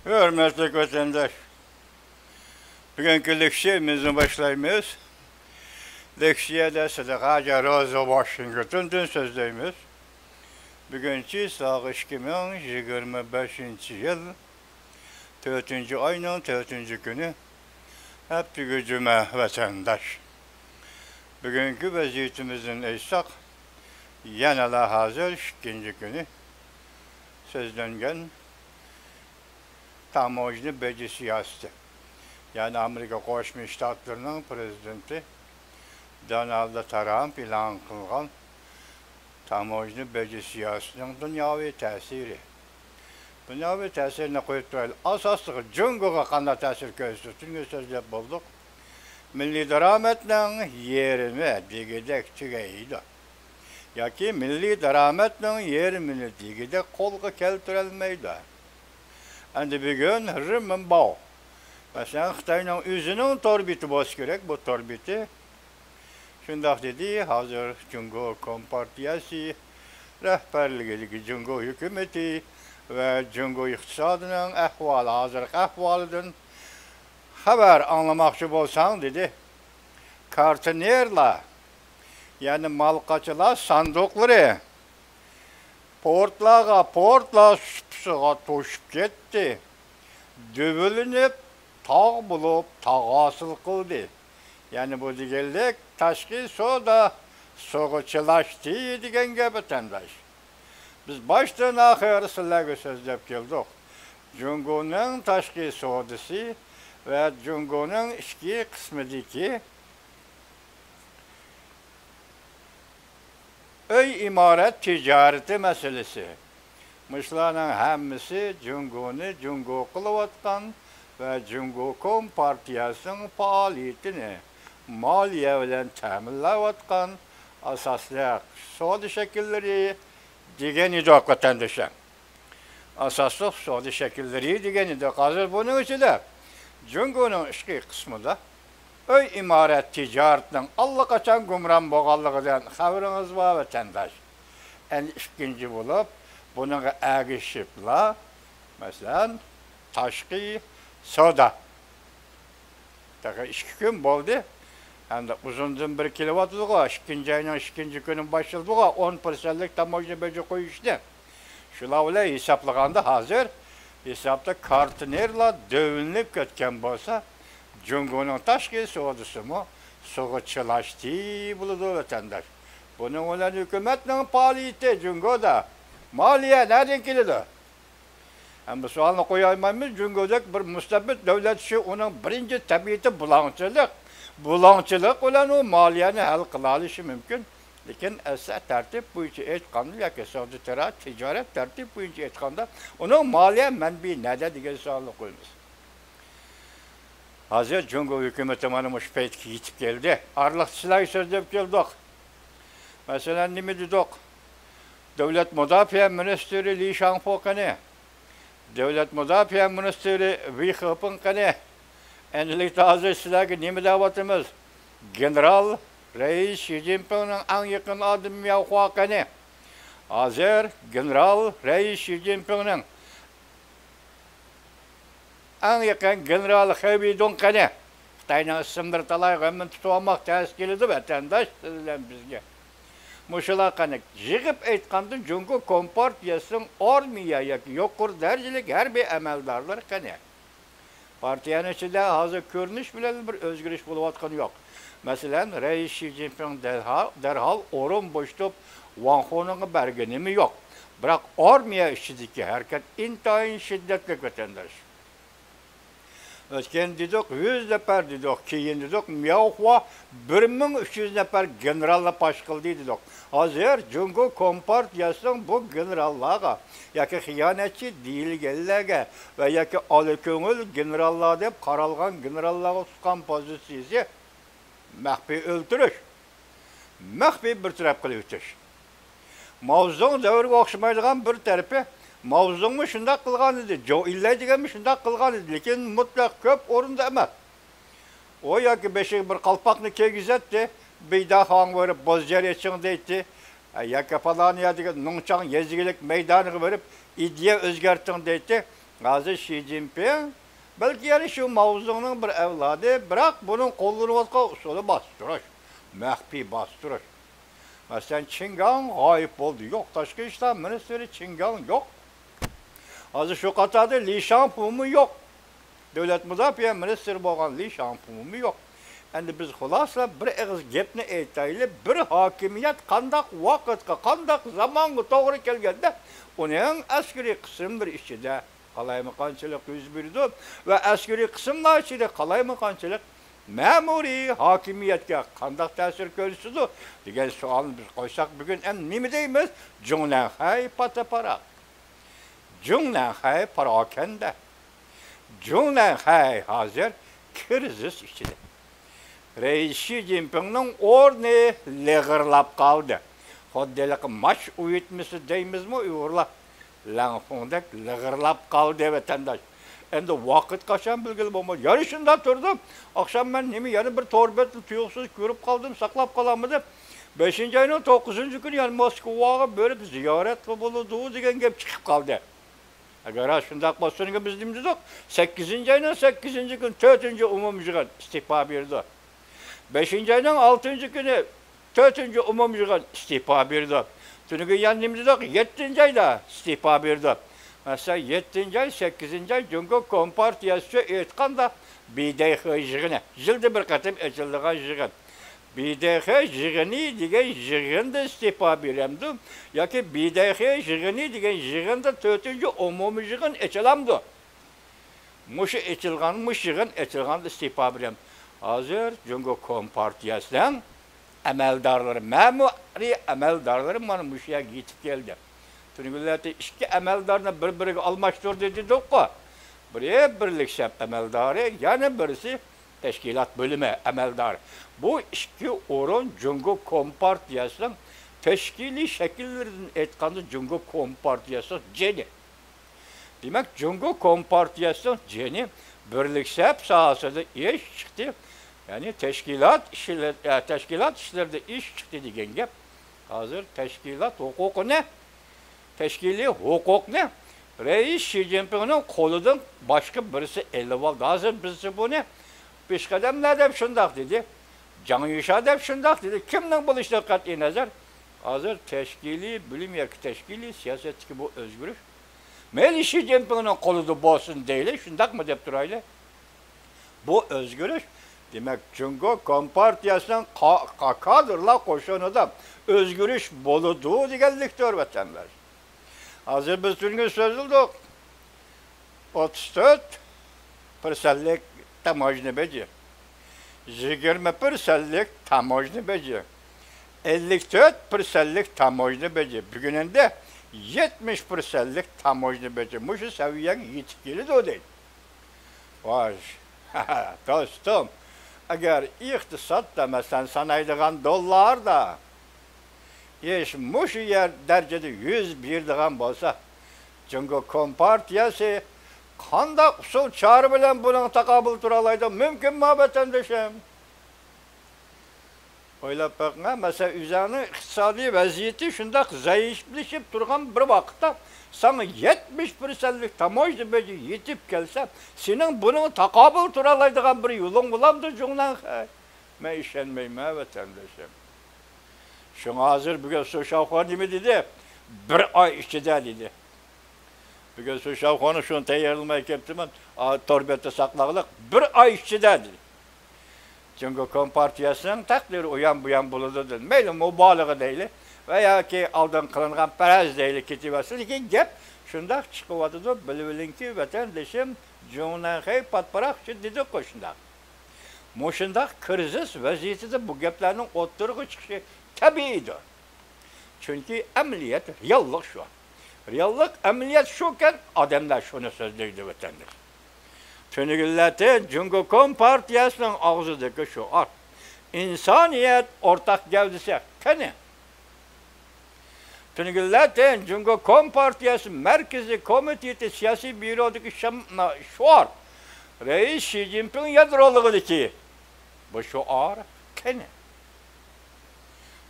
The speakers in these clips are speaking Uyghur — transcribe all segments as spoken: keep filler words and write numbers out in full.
ھۆرمەتلىك ۋەتەنداش، بۈگۈنكى لېكسىيەمىزنى باشلايمىز. لېكسىيەدە سىدىق ھاجى روزا ۋاشىنگتوندىن سۆزلەيمىز. بۈگۈن چىسلاغ ئىككى مىڭ يىگىرمە بەشىنچى يىل، تۆتىنچى ئاينىڭ تۆتىنچى كۈنى، ھەپتىگە جۈمە ۋەتەنداش. بۈگۈنكى ۋەزىيىتىمىزدىن ئېيتساق، يەنىلا ھازىر ئىككىنچى كۈنى سۆزلەنگەن تاموژنا بېجى سىياسىتى، يەنى ئامېرىكا قوشما شتاتلىرىنىڭ پىرېزىدېنتى دونالد ترامپ ئېلان قىلغان تاموژنا بېجى سىياسىتىنىڭ دۇنياۋى تەسىرى. دۇنياۋى تەسىرىنى قويۇپ تۇرايلى. ئاساسلىقى جۇڭگوغا قانداق تەسىر كۆرسىتىدۇ؟ تۈنۈگۈن سۆزلەپ بولدۇق. مىللىي دارامەتنىڭ يېرىمى دېگۈدەك تۈگەيدۇ. ياكى مىللىي دارامەتنىڭ يېرىمىنى دېگۈدەك قولغا كەلتۈرەلمەيدۇ. ئەمدى بۈگۈن رېن مىنباۋ، مەسىلەن، خىتاينىڭ ئۆزىنىڭ تور بېتى بولسا كېرەك، بۇ تور بېتى شۇنداق دېدى، ھازىر جۇڭگو كومپارتىيەسى رەھبەرلىكىدىكى جۇڭگو ھۆكۈمىتى ۋە جۇڭگو ئىقتىسادىنىڭ ئەھۋالى، ھازىرقى ئەھۋالىدىن خەۋەر ئاڭلىماقچى بولساڭ، دېدى، كارتنېرلار، يەنى مالقاچىلار ساندۇقلىرى پورتلارغا، پورتلار سۇپىسىغا توشۇپ كەتتى. دۆۋىلىنىپ، تاغ بولۇپ، تاغ ھاسىل قىلدى. يەنى بۇ دېگەنلىك، تاشقى سودا سۇغا چىلاشتى دېگەن گەپ، ۋەتەنداش. بىز باشتىن ئاخىر سىلەرگە سۆزلەپ كەلدۇق. جۇڭگونىڭ تاشقى سودىسى ۋە جۇڭگونىڭ ئىچكى قىسمىدىكى ئۆي ئىمارەت تىجارىتى مەسىلىسى. مۇشۇلارنىڭ ھەممىسى جۇڭگونى جۇڭگو قىلىۋاتقان ۋە جۇڭگو كومپارتىيەسىنىڭ پائالىيىتىنى مالىيە بىلەن تەمىنلەۋاتقان ئاساسلىق سودا شەكىللىرى دېگەن ئىدۇق، ۋەتەندىشىم. ئاساسلىق سودا شەكىللىرى دېگەن ئىدۇق. ھازىر بۇنىڭ ئىچىدە جۇڭگونىڭ ئىچكى قىسمىدا ئۆي ئىمارەت تىجارىتىنىڭ ئاللىقاچان گۇمران بولغانلىقىدىن خەۋىرىڭىز بار، ۋەتەنداش. ئەنە ئىككىنچى بولۇپ، بۇنىڭغا ئەگىشىپلا، مەسىلەن، تاشقى سودا. تېخى ئىككى كۈن بولدى. ئەمدى ئۇزۇندىن بېرى كېلىۋاتىدىغۇ، ئىككىنچى ئاينىڭ ئىككىنچى كۈنى باشلىدىغۇ، ئون پىرسەنتلىك تاموژنا بېجى قويۇشنى. شۇلار بىلەن ھېسابلىغاندا، ھازىر ھېسابتا كارتنېرلار دۆۋىلىنىپ كەتكەن بولسا، جۇڭگونىڭ تاشقى سودىسىمۇ سۇغا چىلاشتى بولىدۇ، ۋەتەنداش. بۇنىڭ بىلەن ھۆكۈمەتنىڭ پائالىيىتى جۇڭگودا مالىيە نەدىن كېلىدۇ؟ ھەم بۇ سوئالنى قويالمايمىز. جۇڭگودەك بىر مۇستەبىت دۆلەت ئىچى، ئۇنىڭ بىرىنچى تەبىئىتى بۇلاڭچىلىق. بۇلاڭچىلىق بىلەن ئۇ مالىيەنى ھەل قىلالىشى مۇمكىن. لېكىن ئەسلى تەرتىپ بويىچە ئېيتقاندا ياكى سودا تىرا-، تىجارەت تەرتىپ بويىچە ئېيتقاندا، ئۇنىڭ مالىيە مەنبىيى نەدە دېگەن سوئالنى قويىمىز. ھازىر جۇڭگو ھۆكۈمىتى مانا مۇشۇ پەيتكە يېتىپ كەلدى. ئارىلىقتا سىلەرگە سۆزلەپ كەلدۇق. مەسىلەن، نېمە دېدۇق؟ دۆلەت مۇداپىئە مىنىستىرى لى شاڭفو قېنى؟ دۆلەت مۇداپىئە مىنىستىرى ۋېي خېپىڭ قېنى؟ ئەنىلىكتە ھازىر سىلەرگە نېمە دەۋاتىمىز؟ گېنېرال رەئىس شى جىنپىڭنىڭ ئەڭ يېقىن ئادىمى مياۋ خۇا قېنى؟ ھازىر گېنېرال رەئىس شى جىنپىڭنىڭ ئەڭ يېقىن گېنېرال خېۋېيدۇڭ قېنى؟ خىتاينىڭ ئىسىملىرى تالاي غېمىنى تۇتۇۋالماق تەس كېلىدۇ، ۋەتەنداش، سىز بىلەن بىزگە. مۇشۇلار قېنى؟ يىغىپ ئېيتقاندا، جۇڭگو كومپارتىيەسىنىڭ ئارمىيە ياكى يۇقىرى دەرىجىلىك ھەربىي ئەمەلدارلىرى قېنى؟ پارتىيەنىڭ ئىچىدە ھازىر كۆرۈنۈش بىلەن بىر ئۆزگىرىش بولۇۋاتقىنى يوق. مەسىلەن، رەئىس شى جىنپىڭ دەرھال، دەرھال ئورۇن بوشىتىپ، ۋاڭ خۇنىڭغا بەرگىنىمۇ يوق. بىراق ئارمىيە ئىچىدىكى ھەرىكەت ئىنتايىن شىددەتلىك، ۋەتەنداش. ئۆتكەن دېدۇق، يۈز نەپەر دېدۇق، كېيىن دېدۇق، مياۋ خۇا بىر مىڭ ئۈچ يۈز نەپەر گېنېرالنى پاش قىلدى دېدۇق. ھازىر جۇڭگو كومپارتىيەسىنىڭ بۇ گېنېراللارغا ياكى خىيانەتچى دېيىلگەنلەرگە ۋە ياكى ئالا كۆڭۈل گېنېراللار دەپ قارالغان گېنېراللارغا تۇتقان پوزىتسىيىسى مەخپىي ئۆلتۈرۈش، مەخپىي بىر تەرەپ قىلىۋېتىش. ماۋزېدۇڭ دەۋرىگە ئوخشىمايدىغان بىر تەرىپى، ماۋزېدۇڭمۇ شۇنداق قىلغان ئىدى، جوۋ ئىنلاي دېگەنمۇ شۇنداق قىلغان ئىدى، لېكىن مۇتلەق كۆپ ئورۇندا ئەمەس. ئۇ ياكى بېشىغا بىر قالپاقنى كىيگۈزەتتى، بېيداخاڭغا بېرىپ بوزجەر ئېچىڭ دەيتتى، ياكى پالان يەردىكى نۇڭچاڭ يېزا ئىگىلىك مەيدانىغا بېرىپ ئىدىيە ئۆزگەرتىڭ دەيتتى. ھازىر شى جىنپىڭ بەلكى يەنە شۇ ماۋزېدۇڭنىڭ بىر ئەۋلادى، بىراق بۇنىڭ قوللىنىۋاتقان ئۇسۇلى باستۇرۇش، مەخپىي باستۇرۇش. مەسىلەن، چىن گاڭ غايىب بولدى، يوق. تاشقى ئىشلار مىنىستىرى چىن گاڭ يوق. ھازىر شۇ قاتاردا لى شاڭپۇمۇ يوق. دۆلەت مۇداپىئە مىنىستىرى بولغان لى شاڭپۇمۇ يوق. ئەمدى بىز خۇلاسىلەپ بىر ئېغىز گەپنى ئېيتايلى، بىر ھاكىمىيەت قانداق ۋاقىتقا، قانداق زامانغا توغرا كەلگەندە، ئۇنىڭ ئەسكىرىي قىسىملىرى ئىچىدە قالايمىقانچىلىق يۈز بېرىدۇ ۋە ئەسكىرىي قىسىملار ئىچىدە قالايمىقانچىلىق مەمۇرىي ھاكىمىيەتكە قانداق تەسىر كۆرسىتىدۇ دېگەن سوئالنى بىز قويساق، بۈگۈن ئەمدى نېمە دەيمىز؟ جۇڭنەنخەي پاتىپاراق. جۇڭنەنخەي پاراكەندە. جۇڭنەنخەي ھازىر كىرىزىس ئىچىدە. رەئىس شى جىنپىڭنىڭ ئورنى لىغىرلاپ قالدى. خۇددى ھېلىقى ماچ ئۇيۇتمىسى دەيمىزمۇ ئۇيغۇرلار؟ لەڭفۇڭدەك لىغىرلاپ قالدى، ۋەتەنداش. ئەمدى ۋاقىت قاچان بىلگىلى بولمايدۇ. يەنە شۇنداق تۇردۇم. ئاخشام مەن نېمە، يەنە بىر تور بەتنى تۇيۇقسىز كۆرۈپ قالدىم، ساقلاپ قالالمىدىم. بەشىنچى ئاينىڭ توققۇزىنچى كۈنى يەنە موسكۋاغا بېرىپ زىيارەتمۇ بولىدۇ دېگەن گەپ چىقىپ قالدى. ئەگەر راست شۇنداق بولسا، بىز نېمە دېدۇق؟ سەككىزىنچى ئاينىڭ سەككىزىنچى كۈنى تۆتىنچى ئومۇميىغىن ئىستېپا بېرىدۇ. بەشىنچى ئاينىڭ ئالتىنچى كۈنى تۆتىنچى ئومۇميىغىن ئىستېپا بېرىدۇ. تۈنۈگۈن يەنە نېمە دېدۇق؟ يەتتىنچى ئايدا ئىستېپا بېرىدۇ. مەسىلەن، يەتتىنچى ئاي، سەككىزىنچى ئاي جۇڭگو كومپارتىيەسىچە ئېيتقاندا، بى دې خې يىغىنى، يىلدا بىر قېتىم ئېچىلىدىغان يىغىن. بى دې خې يىغىنى دېگەن يىغىندا ئىستېپا بېرەمدۇ ياكى بى دې خې يىغىنى دېگەن يىغىندا تۆتىنچى ئومۇميىغىن ئېچىلامدۇ؟ مۇشۇ ئېچىلغان، مۇشۇ يىغىن ئېچىلغاندا ئىستېپا بېرەم. ھازىر جۇڭگو كومپارتىيەسىنىڭ ئەمەلدارلىرى، مەمۇرىي ئەمەلدارلىرى مانا مۇشۇ يەرگە يېتىپ كەلدى. تۈنۈگۈنلەردە ئىككى ئەمەلدارنى بىر-بىرىگە ئالماشتۇردى دېدۇققۇ. بىرى بىرلىك سەپ ئەمەلدارى، يەنە بىرسى تەشكىلات بۆلۈمى ئەمەلدارى. بۇ ئىككى ئورۇن جۇڭگو كومپارتىيەسىنىڭ تەشكىلىي شەكىللىرىدىن ئېيتقاندا، جۇڭگو كومپارتىيەسىنىڭ جېنى. دېمەك، جۇڭگو كومپارتىيەسىنىڭ جېنى بىرلىك سەپ ساھەسىدە ئىش چىقتى. يەنى تەشكىلات ئىشلە-، ئە، تەشكىلات ئىشلىرىدا ئىش چىقتى دېگەن گەپ. ھازىر تەشكىلات ھوقۇقىنى، تەشكىلىي ھوقۇقنى رەئىس شى جىنپىڭنىڭ قولىدىن باشقا بىرسى ئېلىۋالدى. ھازىر بىرسى بۇنى پېشقەدەملەر دەپ شۇنداق دېدى، جاڭ يۈشا دەپ شۇنداق دېدى. كىمنىڭ بولۇشىدىن قەتئىي نەزەر، ھازىر تەشكىلىي بۆلۈم ياكى تەشكىلىي سىياسەتتىكى بۇ ئۆزگىرىش مەيلى شى جىنپىڭنىڭ قولىدا بولسۇن دەيلى، شۇنداقمۇ دەپ تۇرايلى. بۇ ئۆزگىرىش، دېمەك، جۇڭگو كومپارتىيەسىنىڭ قا-، قا-، كادىرلار قوشۇنىدا ئۆزگىرىش بولىدۇ دېگەنلىكتۇر، ۋەتەنداش. ھازىر بىز تۈنۈگۈن سۆزلىدۇق. ئوتتۇز تۆت پىرسەنتلىك تاموژنا بېجى، يىگىرمە پىرسەنتلىك تاموژنا بېجى، ئەللىك تۆت پىرسەنتلىك تاموژنا بېجى، بۈگۈن ئەمدى يەتمىش پىرسەنتلىك تاموژنا بېجى مۇشۇ سەۋىيەگە يېتىپ كېلىدۇ دەيدۇ. ۋاي، دوستۇم، ئەگەر ئىقتىسادتا، مەسىلەن، سانايدىغان دوللاردا ئىش مۇشۇ يەر دەرىجىدە يۈز بېرىدىغان بولسا، جۇڭگو كومپارتىيەسى قانداق ئۇسۇل چارە بىلەن بۇنىڭغا تاقابىل تۇرالايدۇ؟ مۇمكىنمۇ، ۋەتەندىشىم؟ ئويلاپ بېقىڭا، مەسىلەن، ئۆزۈڭنىڭ ئىقتىسادىي ۋەزىيىتى شۇنداق زەئىپلىشىپ تۇرغان بىر ۋاقىتتا، ساڭا يەتمىش پىرسەنتلىك تاموژنا بېجى يېتىپ كەلسە، سېنىڭ بۇنىڭغا تاقابىل تۇرالايدىغان بىر يولۇڭ بولامدۇ، جۇڭنەنخەي؟ مەن ئىشەنمەيمەن، ۋەتەندىشىم. شۇڭا ھازىر بۈگۈن سۇ شاۋخۇا نېمە دېدى؟ بىر ئاي ئىچىدە دېدى. بۈگۈن سۇ شاۋخۇانىڭ شۇنى تەييارلىماي كەپتىمەن، ئا، تور بەتتە ساقلاغلىق، بىر ئاي ئىچىدە دېدى. جۇڭگو كومپارتىيەسىنىڭ تەقدىرى ئۇيان بۇيان بولىدۇ دېدى. مەيلى مۇبالىغە دەيلى ۋە ياكى ئالدىن قىلىنغان پەرەز دەيلى كېتىۋەرسۇن. لېكىن گەپ شۇنداق چىقىۋاتىدۇ، بىلىۋېلىڭكى، ۋەتەندىشىم، جۇڭنەنخەي پاتىپاراق شۇ دېدۇققۇ شۇنداق. مۇشۇنداق كىرىزىس ۋەزىيىتىدە بۇ گەپلەرنىڭ ئوتتۇرىغا چىقىشى تەبىئىيدۇر. چۈنكى ئەمەلىيەت، رېئاللىق شۇ. رېئاللىق، ئەمەلىيەت شۇكەن، ئادەملەر شۇنى سۆزلەيدۇ، ۋەتەنداش. تۈنۈگۈنلەردىن جۇڭگو كومپارتىيەسىنىڭ ئاغزىدىكى شوئار، ئىنسانىيەت ئورتاق گەۋدىسى قېنى؟ تۈنۈگۈنلەردىن جۇڭگو كومپارتىيەسى مەركىزىي كومىتېتى سىياسىي بيۇرودىكى شام-، شوئار، رەئىس شى جىنپىڭ يادرولۇقىدىكى بۇ شوئار قېنى؟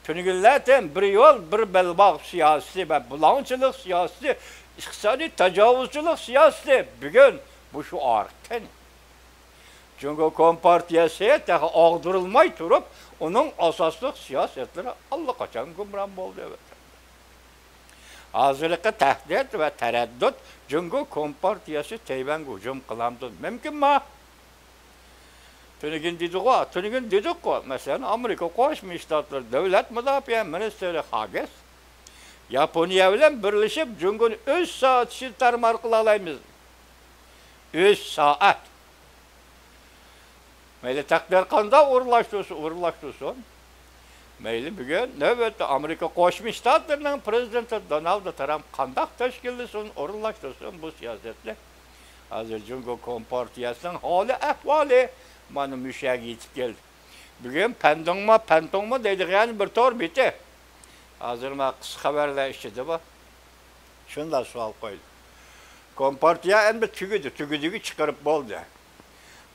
تۈنۈگۈنلەردىن بىر يول، بىر بەلباغ سىياسىتى ۋە بۇلاڭچىلىق سىياسىتى ئىقتىسادىي تاجاۋۇزچىلىق سىياسىتى بۈگۈن بۇ شوئار قېنى؟ جۇڭگو كومپارتىيەسى تېخى ئاغدۇرۇلماي تۇرۇپ، ئۇنىڭ ئاساسلىق سىياسەتلىرى ئاللىقاچان گۇمران بولدى. ھازىرقى تەھدىت ۋە تەرەددۇت، جۇڭگو كومپارتىيەسى تەيۋەنگە ھۇجۇم قىلامدۇ؟ مۇمكىنما؟ تۈنۈگۈن دېدىغۇ، تۈنۈگۈن دېدۇققۇ، مەسىلەن، ئامېرىكا قوشما شتاتلىرى دۆلەت مۇداپىئە مىنىستىرى خاگېس ياپونىيە بىلەن بىرلىشىپ جۇڭگونى ئۈچ سائەت ئىچىدە تارمار قىلالايمىز. ئۈچ سائەت. مەيلى، تەقدىر قانداق ئورۇنلاشتۇرسا ئورۇنلاشتۇرسۇن. مەيلى، بۈگۈن نۆۋەتتە ئامېرىكا قوشما شتاتلىرىنىڭ پرېزىدېنتى دونالد ترامپ قانداق تەشكىللىسۇن، ئورۇنلاشتۇرسۇن بۇ سىياسەتنى. ھازىر جۇڭگو كومپارتىيەسىنىڭ ھالى ئەھۋالى مانا مۇشۇ يەرگە يېتىپ كەلدى. بۈگۈن پەندۇڭما، پەنتۇڭما دەيدىغان بىر تور بېتى. ھازىر مانا قىسقا خەۋەرلەر ئىچىدە بۇ. شۇنداق سوئال قويدى. كومپارتىيە ئەمدى تۈگىدى، تۈگىدىگە چىقىرىپ بولدى.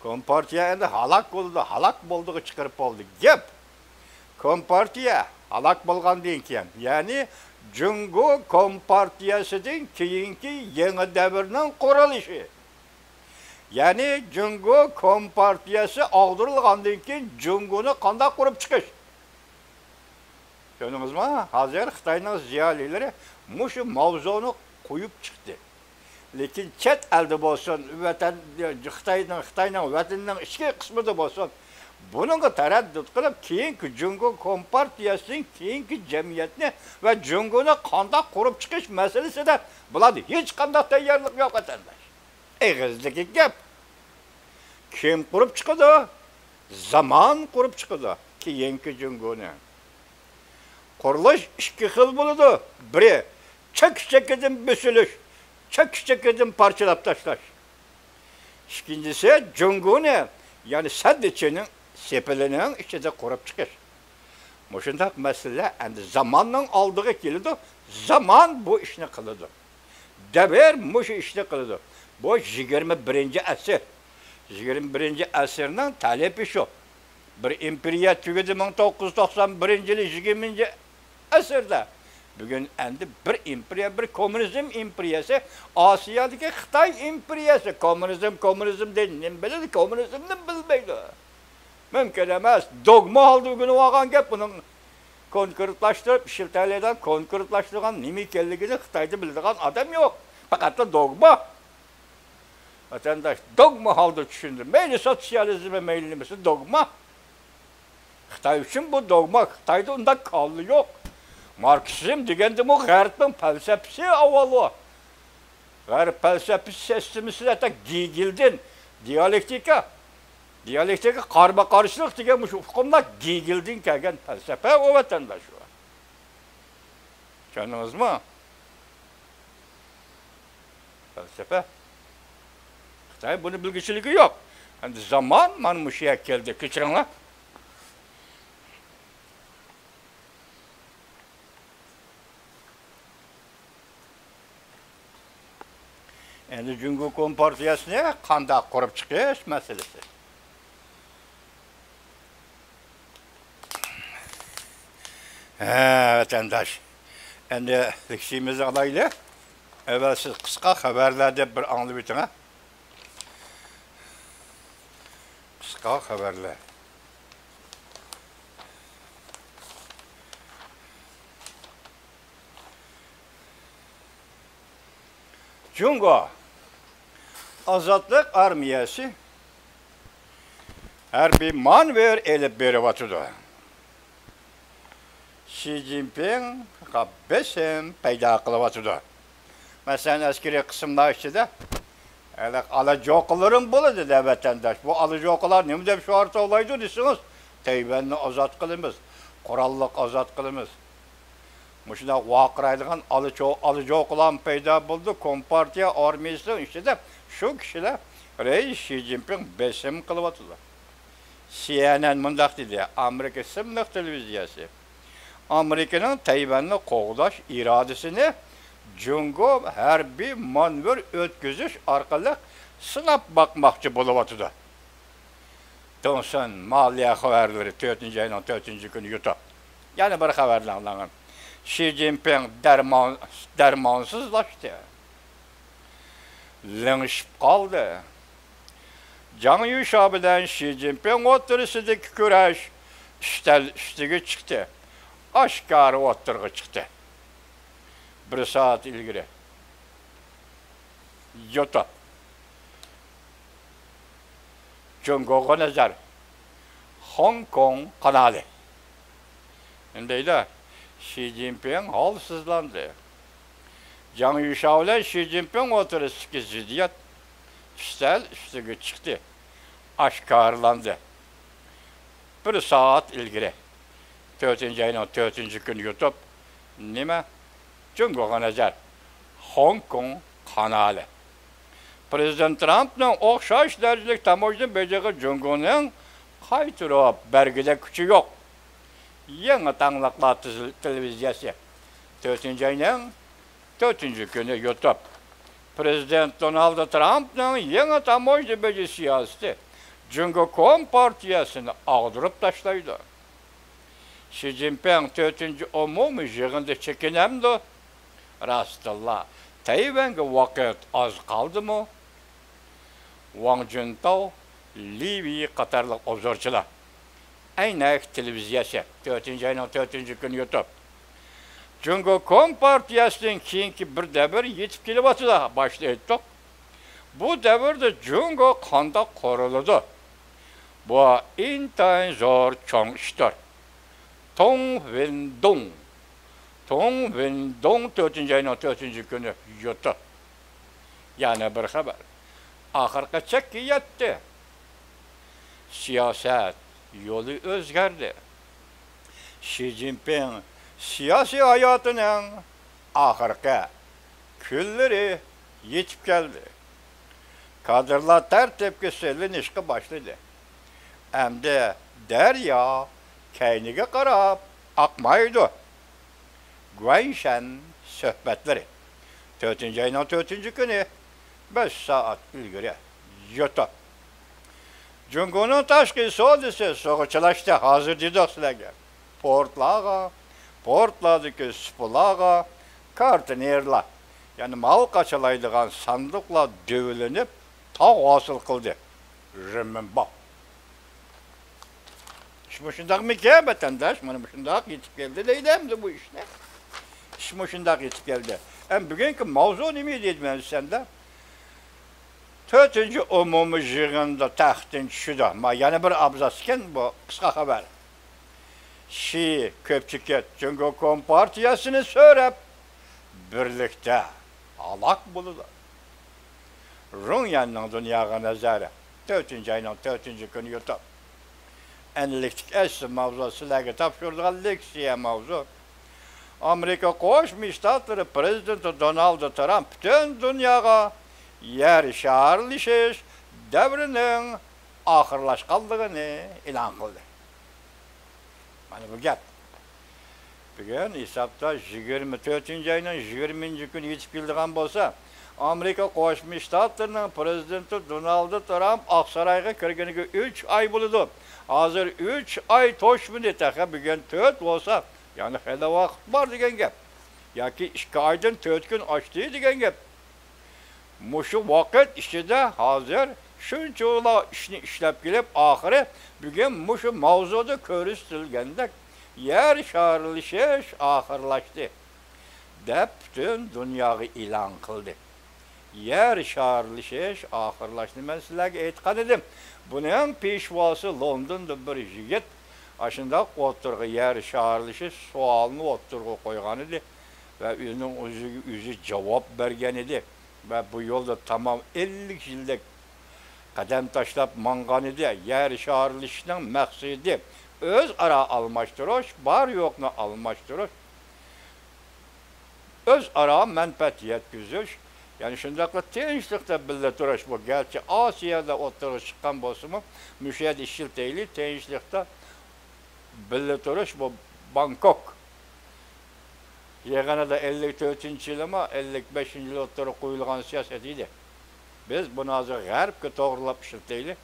كومپارتىيە ئەمدى ھالاك بولدى، ھالاك بولدىغا چىقىرىپ بولدى. گەپ كومپارتىيە ھالاك بولغاندىن كېيىن، يەنى جۇڭگو كومپارتىيەسىدىن كېيىنكى يېڭى دەۋرنىڭ قۇرۇلۇشى. يەنى جۇڭگو كومپارتىيەسى ئاغدۇرۇلغاندىن كېيىن جۇڭگونى قانداق قۇرۇپ چىقىش؟ چۈشەندىڭىزمۇ؟ ھازىر خىتاينىڭ زىيالىيلىرى مۇشۇ ماۋزۇنى قويۇپ چىقتى. لېكىن چەت ئەلدە بولسۇن، ۋەتەن، خىتاينىڭ، خىتاينىڭ ۋەتىنىنىڭ ئىچكى قىسمىدا بولسۇن، بۇنىڭغا تەرەددۇت قىلىپ، كېيىنكى جۇڭگو كومپارتىيەسىنىڭ كېيىنكى جەمئىيەتنى ۋە جۇڭگونى قانداق قۇرۇپ چىقىش مەسىلىسىدە بۇلاردا ھېچقانداق تەييارلىق يوق، ۋەتەنداش. ئېغىزدىكى گەپ. كىم قۇرۇپ چىقىدۇ؟ زامان قۇرۇپ چىقىدۇ كېيىنكى جۇڭگونى. قۇرۇلۇش ئىككى خىل بولىدۇ. بىرى، چەك-چەككىدىن بۆسۈلۈش، چەك-چەككىدىن پارچىلاپ تاشلاش. ئىككىنچىسى، جۇڭگونى، يەنى سەددىچىنىڭ سېپىلىنىڭ ئىچىدە قۇرۇپ چىقىش. مۇشۇنداق مەسىلىلەر ئەمدى زاماننىڭ ئالدىغا كېلىدۇ، زامان بۇ ئىشنى قىلىدۇ. دەۋر مۇشۇ ئىشنى قىلىدۇ. بۇ يىگىرمە بىرىنچى ئەسىر. يىگىرمە بىرىنچى ئەسىرنىڭ تەلىپى شۇ. بىر ئىمپېرىيە تۈگىدى مىڭ توققۇز يۈز توقسان بىرىنچى يىلى، يىگىرمىنچى ئەسىردە. بۈگۈن ئەمدى بىر ئىمپېرىيە، بىر كوممۇنىزم ئىمپېرىيەسى، ئاسىيادىكى خىتاي ئىمپېرىيەسى. كوممۇنىزم، كوممۇنىزم دەيدۇ، نېمە بىلىدۇ؟ كوممۇنىزمنى بىلمەيدۇ. مۇمكىن ئەمەس. دوگما ھالدا ئۆگىنىۋالغان گەپ. بۇنىڭ كونكرېتلاشتۇرۇپ ئىشلىتەلەيدىغان، كونكرېتلاشتۇرغان نېمە ئىكەنلىكىنى خىتايدا بىلىدىغان ئادەم يوق. پەقەتلا دوگما. ۋەتەنداش، دوگما ھالدا چۈشىنىدۇ. مەيلى سوتسىيالىزم، مەيلى نېمىسى، دوگما. خىتاي ئۈچۈن بۇ دوگما. خىتايدا ئۇنداق كاللا يوق. ماركسىزم دېگەندىمۇ غەربنىڭ پەلسەپىسى ئاۋۋال ئۇ. غەرب پەلسەپە سىستېمىسىدە ھەتتا گېگېلدىن دىيالېكتىكا، دىيالېكتىكا، قارىمۇقارشىلىق دېگەن مۇشۇ ئۇقۇملار گېگېلدىن كەلگەن پەلسەپە ئۇ، ۋەتەنداش، ئۇ. چۈشەندىڭىزمۇ؟ پەلسەپە. خىتاي بۇنى بىلگۈچىلىكى يوق. ئەمدى زامان مانا مۇشۇ يەرگە كەلدى. كەچۈرۈڭلار. ئەمدى جۇڭگو كومپارتىيەسىنى قانداق قۇرۇپ چىقىش مەسىلىسى. ھە، ۋەتەنداش. ئەمدى لېكسىيىمىزنى ئالايلى. ئەۋۋەل سىز قىسقا خەۋەرلەر دەپ بىر ئاڭلىۋېتىڭ، ھە. قىسقا خەۋەرلەر. جۇڭگو ئازادلىق ئارمىيەسى ھەربىي مانېۋىر ئېلىپ بېرىۋاتىدۇ. شى جىنپىڭغا بېسىم پەيدا قىلىۋاتىدۇ. مەسىلەن، ئەسكىرىي قىسىملار ئىچىدە ھېلىقى ئالا جوقىلىرىمۇ بولىدۇ دە، ۋەتەنداش. بۇ ئالا جوقىلار نېمە دەپ شوئار توۋلايدۇ دېسىڭىز، تەيۋەننى ئازاد قىلىمىز، قوراللىق ئازاد قىلىمىز. مۇشۇنداق ۋارقىرايدىغان ئالا چو-، ئالا جوقىلارمۇ پەيدا بولىدۇ. كومپارتىيە ئارمىيىسىنىڭ ئىچىدە شۇ كىشىلەر رەئىس شى جىنپىڭ بېسىم قىلىۋاتىدۇ. سى ئېن ئېن مۇنداق دېدى، ئامېرىكا ئىسىملىق تېلېۋىزىيەسى، ئامېرىكىنىڭ تەيۋەننى قوغداش ئىرادىسىنى جۇڭگو ھەربىي مانېۋىر ئۆتكۈزۈش ئارقىلىق سىناپ باقماقچى بولۇۋاتىدۇ. دۇڭسۇن مالىيە خەۋەرلىرى، تۆتىنچى ئاينىڭ تۆتىنچى كۈنى يۇتۇپ. يەنە بىر خەۋەرنى ئاڭلاڭ. شى جىنپىڭ دەرمان-، دەرمانسىزلاشتى. لىڭشىپ قالدى. جاڭ يۈشياۋ بىلەن شى جىنپىڭ ئوتتۇرىسىدىكى كۈرەش ئۈستەل ئۈستىگە چىقتى. ئاشكارا ئوتتۇرىغا چىقتى. بىر سائەت ئىلگىرى. يوتۇپ. جۇڭگوغا نەزەر. خوڭكوڭ قانالى. نېمە دەيدۇ؟ شى جىنپىڭ ھالسىزلاندى. جاڭ يۈشياۋ بىلەن شى جىنپىڭ ئوتتۇرىسىدىكى زىددىيەت ئۈستەل ئۈستىگە چىقتى. ئاشكارىلاندى. بىر سائەت ئىلگىرى، تۆتىنچى ئاينىڭ تۆتىنچى كۈنى يۇتۇپ، نېمە؟ جۇڭگوغا نەزەر. خوڭكوڭ قانالى. پىرېزىدېنت ترامپنىڭ ئوخشاش دەرىجىلىك تاموژنا بېجىغا جۇڭگونىڭ قايتۇرۇپ بەرگۈدەك كۈچى يوق. يېڭى تاڭلىقلار تېلېۋىزىيەسى، تۆتىنچى ئاينىڭ تۆتىنچى كۈنى يۇتۇپ، پىرېزىدېنت دونالد ترامپنىڭ يېڭى تاموژنا بېجى سىياسىتى جۇڭگو كومپارتىيەسىنى ئاغدۇرۇپ تاشلايدۇ. شى جىنپىڭ تۆتىنچى ئومۇمىي يىغىندا چېكىنەمدۇ؟ راستتىنلا، تەيۋەنگە ۋاقىت ئاز قالدىمۇ؟ ۋاڭ جۈنتاۋ، لى ۋېي قاتارلىق ئوبزورچىلار. ئەينەك تېلېۋىزىيەسى، تۆتىنچى ئاينىڭ تۆتىنچى كۈنى يۇتۇپ، جۇڭگو كومپارتىيەسىدىن كېيىنكى بىر دەۋر يېتىپ كېلىۋاتىدۇ. باشتا ئېيتتۇق. بۇ دەۋردە جۇڭگو قانداق قۇرۇلىدۇ؟ بۇ ئىنتايىن زور چوڭ ئىشتۇر. توڭ ۋېندۇڭ. توڭ ۋېندۇڭ تۆتىنچى ئاينىڭ تۆتىنچى كۈنى يۇتۇپ. يەنە بىر خەۋەر. ئاخىرقى چەككە يەتتى. سىياسەت يولى ئۆزگەردى. شى جىنپىڭ سىياسىي ھاياتىنىڭ ئاخىرقى كۈنلىرى يېتىپ كەلدى. كادىرلار تەرتىپكە سېلىنىشقا باشلىدى. ئەمدى دەريا كەينىگە قاراپ ئاقمايدۇ. گۇەنشەن سۆھبەتلىرى. تۆتىنچى ئاينىڭ تۆتىنچى كۈنى، بەش سائەت ئىلگىرى، يوتۇپ. جۇڭگونىڭ تاشقى سودىسى سۇغا چىلاشتى، ھازىر دېدۇق سىلەرگە. پورتلارغا، پورتلاردىكى سۇپىلارغا كارتنېرلار، يەنى مال قاچىلايدىغان ساندۇقلار دۆۋىلىنىپ، تاغ ھاسىل قىلدى. رېمىنباۋ. ئىش مۇشۇنداقمىكەن، ۋەتەنداش؟ مانا مۇشۇنداق يېتىپ كەلدى دەيدۇ ئەمدى بۇ ئىشنى. ئىش مۇشۇنداق يېتىپ كەلدى. ئەم، بۈگۈنكى ماۋزۇ نېمە ئىدى دېمەمسەندە؟ تۆتىنچى ئومۇمىي يىغىندا تەختتىن چۈشىدۇ. ما، يەنە بىر ئابزاس ئىكەن بۇ قىسقا خەۋەر. شى كۆپچىكىت جۇڭگو كومپارتىيەسىنى سۆرەپ، بىرلىكتە ھالاك بولىدۇ. رۇڭيەننىڭ دۇنياغا نەزەر، تۆتىنچى ئاينىڭ تۆتىنچى كۈنى يۇتۇپ. ئەنىلىكتىكى ئەسلى ماۋزۇ سىلەرگە تاپشۇرىدىغان لېكسىيە ماۋزۇ. ئامېرىكا قوشما شتاتلىرى پىرېزىدېنتى دونالد ترامپ پۈتۈن دۇنياغا يەر شارلىشىش دەۋرىنىڭ ئاخىرلاشقانلىقىنى ئېلان قىلدى. مانا بۇ گەپ. بۈگۈن ھېسابتا يىگىرمە تۆتىنچى ئاينىڭ يىگىرمىنچى كۈنى يېتىپ كېلىدىغان بولسا، ئامېرىكا قوشما شتاتلىرىنىڭ پىرېزىدېنتى دونالد ترامپ ئاقسارايغا كىرگىنىگە ئۈچ ئاي بولىدۇ. ھازىر ئۈچ ئاي توشمىدى، تېخى بۈگۈن تۆت بولسا، يەنى خېلى ۋاقىت بار دېگەن گەپ. ياكى ئىككى ئايدىن تۆت كۈن ئاشتى دېگەن گەپ. مۇشۇ ۋاقىت ئىچىدە ھازىر شۇنچىۋالا ئىشنى ئىشلەپ كېلىپ، ئاخىرى بۈگۈن مۇشۇ ماۋزۇدا كۆرسىتىلگەندەك يەر شارلىشىش ئاخىرلاشتى، دەپ پۈتۈن دۇنياغا ئېلان قىلدى. يەر شارلىشىش ئاخىرلاشتى. مەن سىلەرگە ئېيتقان ئىدىم، بۇنىڭ پېشۋاسى لوندوندا بىر يىگىت ئاشۇنداق ئوتتۇرىغا يەر شارلىشىش سوئالىنى ئوتتۇرىغا قويغان ئىدى ۋە ئۆزىنىڭ ئۆزىگە ئۆزى جاۋاب بەرگەن ئىدى. ۋە بۇ يولدا تامام ئەللىك يىلدەك قەدەم تاشلاپ ماڭغان ئىدى. يەر شارلىشىشنىڭ مەقسىتى ئۆزئارا ئالماشتۇرۇش، بار يوقنى ئالماشتۇرۇش، ئۆزئارا مەنپەئەت يەتكۈزۈش، يەنى شۇنداقلا تىنچلىقتا بىللە تۇرۇش. بۇ گەرچە ئاسىيادا ئوتتۇرىغا چىققان بولسىمۇ، مۇشۇ يەردە ئىشلىتەيلى، تىنچلىقتا بىللە تۇرۇش، بۇ بانكوك. يېغىنىدا ئەللىك تۆتىنچى يىلىمۇ، ئەللىك بەشىنچى يىلى ئوتتۇرىغا قويۇلغان سىياسەت ئىدى. بىز بۇنى ھازىر غەربكە توغرىلاپ ئىشلىتەيلى.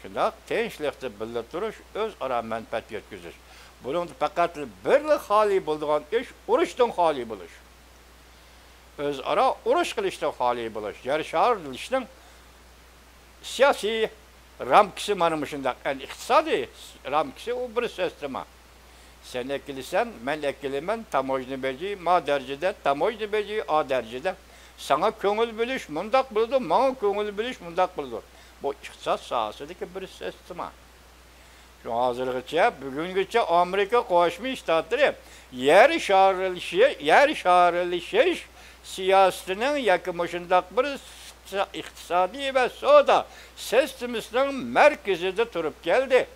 شۇنداق تىنچلىقتا بىللە تۇرۇش، ئۆزئارا مەنپەئەت يەتكۈزۈش. بۇنىڭدا پەقەت بىرلا خالىي بولىدىغان ئىش، ئۇرۇشتىن خالىي بولۇش. ئۆزئارا ئۇرۇش قىلىشتىن خالىي بولۇش، يەر شارلىشىشنىڭ سىياسىي رامكىسى مانا مۇشۇنداق. ئەمدى ئىقتىسادىي رامكىسى ئۇ بىر سىستېما. سەن ئەكېلىسەن، مەن ئەكېلىمەن، تاموژنا بېجى ما دەرىجىدە، تاموژنا بېجى ئا دەرىجىدە. ساڭا كۆڭۈل بۆلۈش مۇنداق بولىدۇ، ماڭا كۆڭۈل بۆلۈش مۇنداق بولىدۇ. بۇ ئىقتىساد ساھەسىدىكى بىر سىستېما. شۇڭا ھازىرغىچە، بۈگۈنگىچە ئامېرىكا قوشما شتاتلىرى يەر شارلىشى-، يەر شارلىشىش سىياسىتىنىڭ ياكى مۇشۇنداق بىر ئىقتىسادىي ۋە سودا سىستېمىسىنىڭ مەركىزىدە تۇرۇپ كەلدى.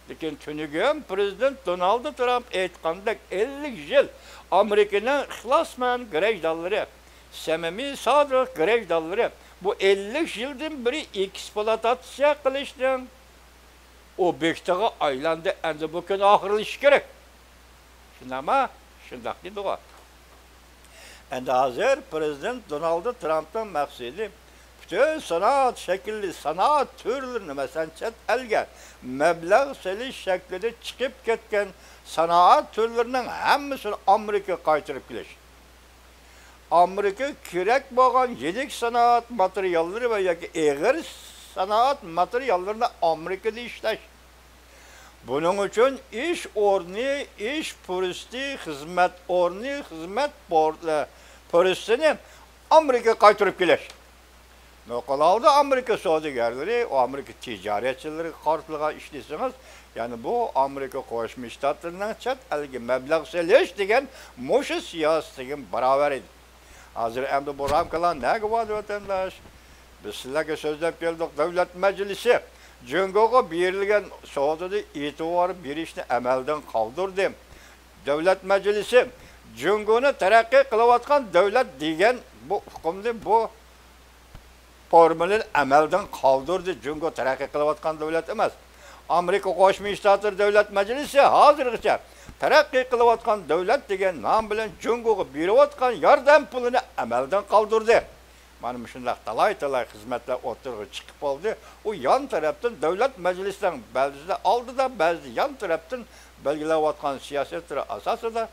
لېكىن تۈنۈگۈن پىرېزىدېنت دونالد ترامپ ئېيتقاندەك، ئەللىك يىل ئامېرىكىنىڭ ئىخلاسمەن گىرەجدانلىرى، سەمىمىي سادىق گىرەجدانلىرى بۇ ئەللىك يىلدىن بېرى ئېكسپلۇئاتاتسىيە قىلىشنىڭ ئوبيېكتىغا ئايلاندى. ئەمدى بۇ كۈن ئاخىرلىشىشى كېرەك. شۇنداقمۇ؟ شۇنداق دېدىغۇ. ئەمدى ھازىر پىرېزىدېنت دونالد ترامپنىڭ مەقسىتى پۈتۈن سانائەت شەكىللىك سانائەت تۈرلىرىنى، مەسىلەن، چەت ئەلگە مەبلەغ سېلىش شەكلىدە چىقىپ كەتكەن سانائەت تۈرلىرىنىڭ ھەممىسىنى ئامېرىكىغا قايتۇرۇپ كېلىش. ئامېرىكىغا كېرەك بولغان يېنىك سانائەت ماتېرىياللىرى ۋە ياكى ئېغىر سانائەت ماتېرىياللىرىنى ئامېرىكىدا ئىشلەش. بۇنىڭ ئۈچۈن ئىش ئورنى، ئىش پۇرسىتى، خىزمەت ئورنى، خىزمەت پور-، پۇرسىتىنى ئامېرىكىغا قايتۇرۇپ كېلىش. نوقۇل ھالدا ئامېرىكا سودىگەرلىرى، ئامېرىكا تىجارەتچىلىرىگە قارىتىلغان ئىش دېسىڭىز، يەنى بۇ ئامېرىكا قوشما شتاتلىرىنىڭ چەت ئەلگە مەبلەغ سېلىش دېگەن مۇشۇ سىياسىتىگە باراۋەر ئىدى. ھازىر ئەمدى بۇ رامكىلار نەگە باردى، ۋەتەنداش؟ بىز سىلەرگە سۆزلەپ كەلدۇق، دۆلەت مەجلىسى جۇڭگوغا بېرىلگەن سودىدا ئېتىبار بېرىشنى ئەمەلدىن قالدۇردى. دۆلەت مەجلىسى جۇڭگونى تەرەققىي قىلىۋاتقان دۆلەت دېگەن بۇ ئۇقۇمنى، بۇ فورمۇلىنى ئەمەلدىن قالدۇردى. جۇڭگو تەرەققىي قىلىۋاتقان دۆلەت ئەمەس. ئامېرىكا قوشما شتاتلىرى دۆلەت مەجلىسى ھازىرغىچە تەرەققىي قىلىۋاتقان دۆلەت دېگەن نام بىلەن جۇڭگوغا بېرىۋاتقان ياردەم پۇلىنى ئەمەلدىن قالدۇردى. مانا مۇشۇنداق تالاي-تالاي خىزمەتلەر ئوتتۇرىغا چىقىپ بولدى. ئۇ يان تەرەپتىن دۆلەت مەجلىسىنىڭ بەزىدە ئالدىدا، بەزىدە يان تەرەپتىن بەلگىلەۋاتقان سىياسەتلىرى ئاساسىدا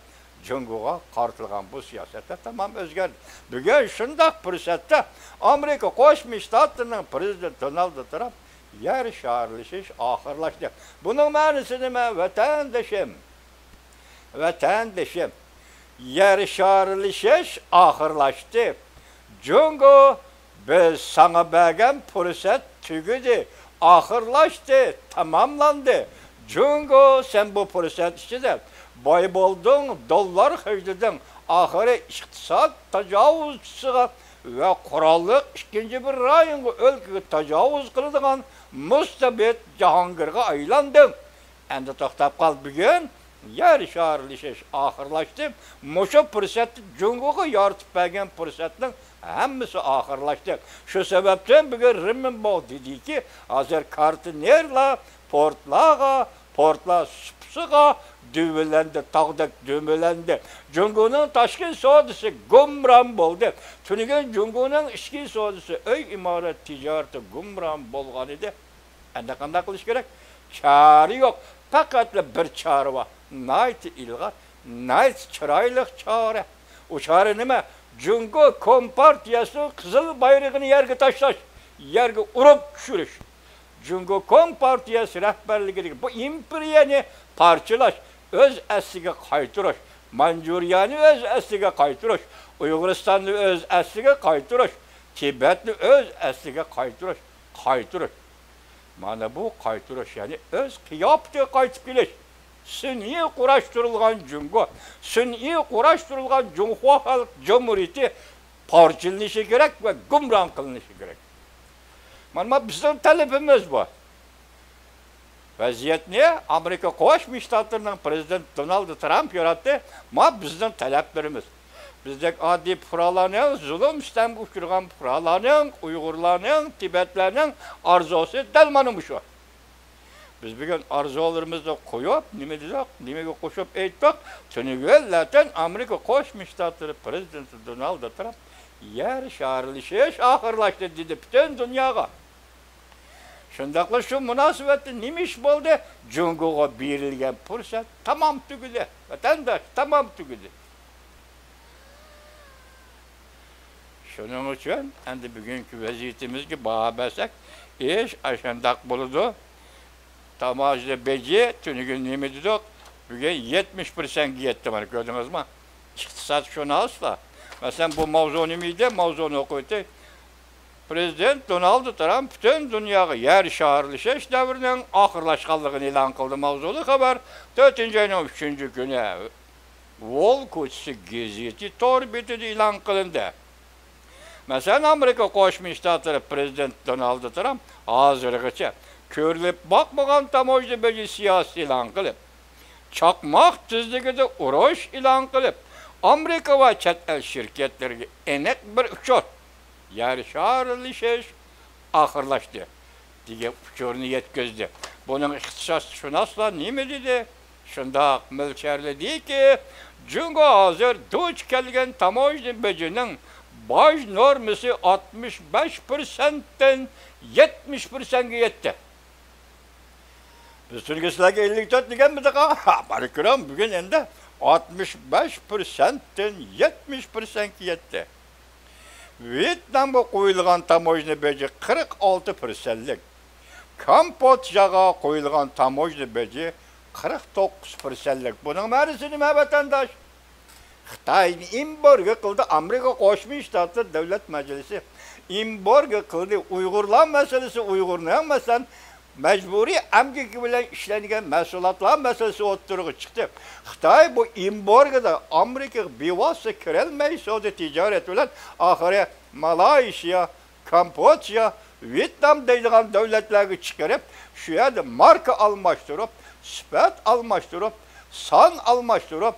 جۇڭگوغا قارىتىلغان بۇ سىياسەتلەر تامام ئۆزگەردى. بۈگۈن شۇنداق پۇرسەتتە ئامېرىكا قوشما شتاتلىرىنىڭ پىرېزىدېنتى دونالد ترامپ يەر شارلىشىش ئاخىرلاشتى. بۇنىڭ مەنىسى نېمە، ۋەتەندىشىم؟ ۋەتەندىشىم، يەر شارلىشىش ئاخىرلاشتى. جۇڭگو، بىز ساڭا بەرگەن پۇرسەت تۈگىدى، ئاخىرلاشتى، تاماملاندى. جۇڭگو، سەن بۇ پۇرسەت ئىچىدە باي بولدۇڭ، دوللار خەجلىدىڭ، ئاخىرى ئىقتىساد تاجاۋۇزچىسىغا ۋە قوراللىق ئىككىنچى بىر رايونغا، ئۆلكىگە تاجاۋۇز قىلىدىغان مۇستەبىت جاھانگىرغا ئايلاندىڭ. ئەمدى توختاپ قال، بۈگۈن يەر شارلىشىش ئاخىرلاشتى. مۇشۇ پۇرسەتتە جۇڭگوغا يارىتىپ بەرگەن پۇرسەتنىڭ ھەممىسى ئاخىرلاشتى. شۇ سەۋەبتىن بۈگۈن رېنمىنباۋ دېدىكى، ھازىر كارتنېرلار پورتلارغا، پورتلار سۇپىسىغا دۈۋىلەندى، تاغدەك دۈۋىلەندى. جۇڭگونىڭ تاشقى سودىسى گۇمران بولدى. تۈنۈگۈن جۇڭگونىڭ ئىچكى سودىسى، ئۆي ئىمارەت تىجارىتى گۇمران بولغانىدى. ئەمدى قانداق قىلىش كېرەك؟ چارە يوق. پەقەتلا بىر چارە بار. ناھايىتى ئىلغار، ناھايىتى چىرايلىق چارە. ئۇ چارە نېمە؟ جۇڭگو كومپارتىيەسىنىڭ قىزىل بايرىقىنى يەرگە تاشلاش، يەرگە ئۇرۇپ چۈشۈرۈش. جۇڭگو كومپارتىيەسى رەھبەرلىكىدىكى بۇ ئىمپېرىيەنى پارچىلاش، ئۆز ئەسلىگە قايتۇرۇش، مانجۇرىيەنى ئۆز ئەسلىگە قايتۇرۇش، ئۇيغۇرىستاننى ئۆز ئەسلىگە قايتۇرۇش، تىبەتنى ئۆز ئەسلىگە قايتۇرۇش، قايتۇرۇش. مانا بۇ قايتۇرۇش، يەنى ئۆز قىياپىتىگە قايتىپ كېلىش. سۈنئىي قۇراشتۇرۇلغان جۇڭگو، سۈنئىي قۇراشتۇرۇلغان جۇڭخۇا خەلق جۇمھۇرىيىتى پارچىلىنىشى كېرەك ۋە گۇمران قىلىنىشى كېرەك. مانا بۇ بىزنىڭ تەلىپىمىز بۇ. ۋەزىيەتنى ئامېرىكا قوشما شتاتلىرىنىڭ پىرېزىدېنتى دونالد ترامپ ياراتتى. ما بىزنىڭ تەلەپلىرىمىز. بىزدەك ئاددىي پۇقرالارنىڭ، زۇلۇم، سىتەمگە ئۇچرىغان پۇقرالارنىڭ، ئۇيغۇرلارنىڭ، تىبەتلەرنىڭ ئارزۇسى دەل مانا مۇشۇ. بىز بۈگۈن ئارزۇلىرىمىزنى قويۇپ، نېمە دېدۇق؟ نېمىگە قوشۇپ ئېيتتۇق؟ تۈنۈگۈن لاتىن ئامېرىكا قوشما شتاتلىرى پىرېزىدېنتى دونالد ترامپ يەر شارلىشىش ئاخىرلاشتى دېدى پۈتۈن دۇنياغا. شۇنداقلا شۇ مۇناسىۋەتتە نېمە ئىش بولدى؟ جۇڭگوغا بېرىلگەن پۇرسەت تامام تۈگىدى. ۋەتەنداش، تامام تۈگىدى. شۇنىڭ ئۈچۈن ئەمدى بۈگۈنكى ۋەزىيىتىمىزگە باھا بەرسەك، ئىش ئاشۇنداق بولىدۇ. تاموژنا بېجى تۈنۈگۈن نېمە دېدۇق؟ بۈگۈن يەتمىش پىرسەنتكە يەتتى، مانا كۆردىڭىزمۇ؟ ئىقتىسادشۇناسلار، مەسىلەن، بۇ ماۋزۇ نېمە ئىدى؟ ماۋزۇنى ئوقۇۋېتەي. پرېزىدېنت دونالد ترامپ پۈتۈن دۇنياغا يەر شارلىشىش دەۋرىنىڭ ئاخىرلاشقانلىقىنى ئېلان قىلدى. ماۋزۇلۇق خەۋەر تۆتىنچى ئاينىڭ ئۈچىنچى كۈنى ۋول كوچىسى گېزىتى تور بېتىدە ئېلان قىلىندى. مەسىلەن، ئامېرىكا قوشما شتاتلىرى پرېزىدېنتى دونالد ترامپ ھازىرغىچە كۆرۈلۈپ باقمىغان تاموژنا بېجى سىياسىتى ئېلان قىلىپ، چاقماق تېزلىكىدە ئۇرۇش ئېلان قىلىپ، ئامېرىكا ۋە چەت ئەل شىركەتلىرىگە ئېنىق بىر ئۇچۇر، يەر شارلىشىش ئاخىرلاشتى، دېگەن ئۇچۇرنى يەتكۈزدى. بۇنىڭ ئىقتىسادشۇناسلار نېمە دېدى؟ شۇنداق مۆلچەرلىدىكى، جۇڭگو ھازىر دۇچ كەلگەن تاموژنا بېجىنىڭ باج نورمىسى ئاتمىش بەش پىرسەنتتىن يەتمىش پىرسەنتكە يەتتى. بىز تۈنۈگۈن سىلەرگە ئەللىك تۆت دېگەنمىدۇق؟ ھا، مانا كۆرۈڭ، بۈگۈن ئەمدى ئاتمىش بەش پىرسەنتتىن يەتمىش پىرسەنتكە يەتتى. ۋيېتنامغا قويۇلغان تاموژنا بېجى قىرىق ئالتە پىرسەنتلىك، كامبودژاغا قويۇلغان تاموژنا بېجى قىرىق توققۇز پىرسەنتلىك. بۇنىڭ مەنىسى نېمە، ۋەتەنداش؟ خىتاي ئېمبارگو قىلدى، ئامېرىكا قوشما شتاتلىرى دۆلەت مەجلىسى ئېمبارگو قىلدى. ئۇيغۇرلار مەسىلىسى، ئۇيغۇرنىڭ، مەسىلەن، مەجبۇرىي ئەمگىكى بىلەن ئىشلەنگەن مەھسۇلاتلار مەسىلىسى ئوتتۇرىغا چىقتى. خىتاي بۇ ئېمبارگودا ئامېرىكىغا بىۋاسىتە كىرەلمەي، سودا تىجارەت بىلەن ئاخىرى مالايشىيا، كامبودژا، ۋيېتنام دەيدىغان دۆلەتلەرگە چىقىرىپ، شۇ يەردە ماركا ئالماشتۇرۇپ، سۈپەت ئالماشتۇرۇپ، سان ئالماشتۇرۇپ،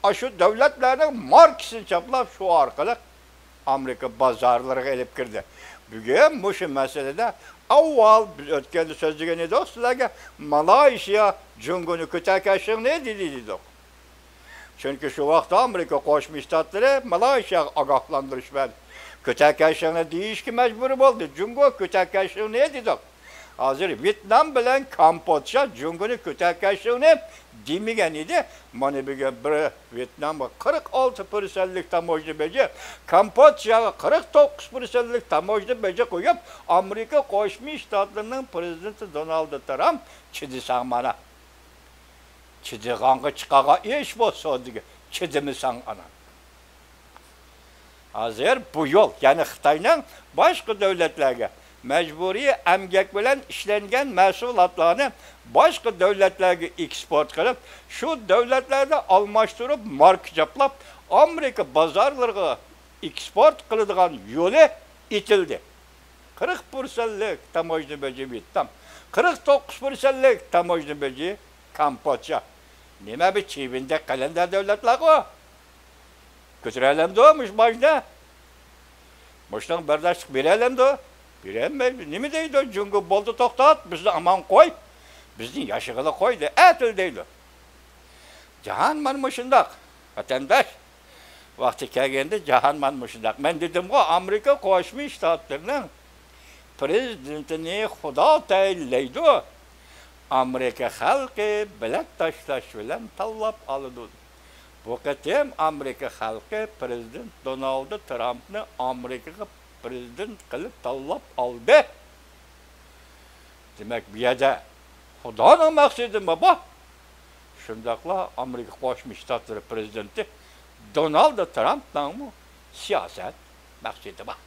ئاشۇ دۆلەتلەرنىڭ ماركىسىنى چاپلاپ، شۇ ئارقىلىق ئامېرىكا بازارلىرىغا ئېلىپ كىردى. بۈگۈن مۇشۇ مەسىلىدە، ئاۋۋال بىز ئۆتكەندە سۆزلىگەن ئىدۇق سىلەرگە، مالايشىيا جۇڭگونى كۆتەركەشلىڭنى دېدى دېدۇق. چۈنكى شۇ ۋاقىتتا ئامېرىكا قوشما شتاتلىرى مالايشىياغا ئاگاھلاندۇرۇش بەردى. كۆتەركەشلىڭنى دېيىشكە مەجبۇر بولدى. جۇڭگو كۆتەركەشلىڭنى دېدۇق. ھازىر ۋيېتنام بىلەن كامبودژا جۇڭگونى كۆتەركەشلىڭنى دېمىگەن ئىدى. مانا بۈگۈن بىر ۋيېتنامغا قىرىق ئالتە پىرسەنتلىك تاموژنا بېجى، كامبودژاغا قىرىق توققۇز پىرسەنتلىك تاموژنا بېجى قويۇپ، ئامېرىكا قوشما شتاتلىرىنىڭ پرېزىدېنتى دونالد ترامپ چىدىساڭ مانا. چىدىغانغا چىقارغان ئىش بۇ سودىگە، چىدىمىساڭ ئانان. ھازىر بۇ يول، يەنى خىتاينىڭ باشقا دۆلەتلەرگە مەجبۇرىي ئەمگەك بىلەن ئىشلەنگەن مەھسۇلاتلارنى باشقا دۆلەتلەرگە ئېكسپورت قىلىپ، شۇ دۆلەتلەردە ئالماشتۇرۇپ، ماركا چاپلاپ، ئامېرىكا بازارلىرىغا ئېكسپورت قىلىدىغان يولى ئېتىلدى. قىرىق پىرسەنتلىك تاموژنا بېجى ۋيېتنام، قىرىق توققۇز پىرسەنتلىك تاموژنا بېجى كامبودژا. نېمە بىر چىۋىندەك قەلەندەر دۆلەتلەرغۇ؟ كۆتۈرەلەمدۇ مۇشۇ باجنى؟ مۇشۇنىڭ بەرداشلىق بېرەلەمدۇ؟ بېرەلمەيدۇ. نېمە دەيدۇ؟ جۇڭگو بولدى توختات، بىزنى ئامان قوي، بىزنى ياشىغىلى قوي دە، ئەتىل دەيدۇ. جاھان مانا مۇشۇنداق، ۋەتەنداش. ۋاقتى كەلگەندە جاھان مانا مۇشۇنداق. مەن دېدىمغۇ، ئامېرىكا قوشما شتاتلىرىنىڭ پرېزىدېنتىنى خۇدا تەيىنلەيدۇ. ئامېرىكا خەلقى بېلەت تاشلاش بىلەن تاللاپ ئالىدۇ. بۇ قېتىم ئامېرىكا خەلقى پرېزىدېنت دونالد ترامپنى ئامېرىكىغا پرېزىدېنت قىلىپ تاللاپ ئالدى. دېمەك، بۇ يەردە خۇدانىڭ مەقسىتىمۇ بار. شۇنداقلا ئامېرىكا قوشما شتاتلىرى پرېزىدېنتى دونالد ترامپنىڭمۇ سىياسەت مەقسىتى بار.